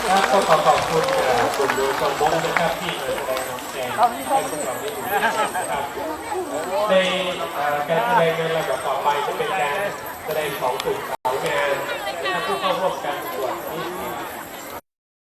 ครับ ก็ขอขอบคุณ เอ่อ กลุ่มเยาวชนมงค์นะครับ ที่มาแสดงน้ำแดงให้พวกเราได้ดูนะครับ ใน เอ่อ การแสดงในลำดับต่อไปจะเป็นการแสดงของกลุ่ม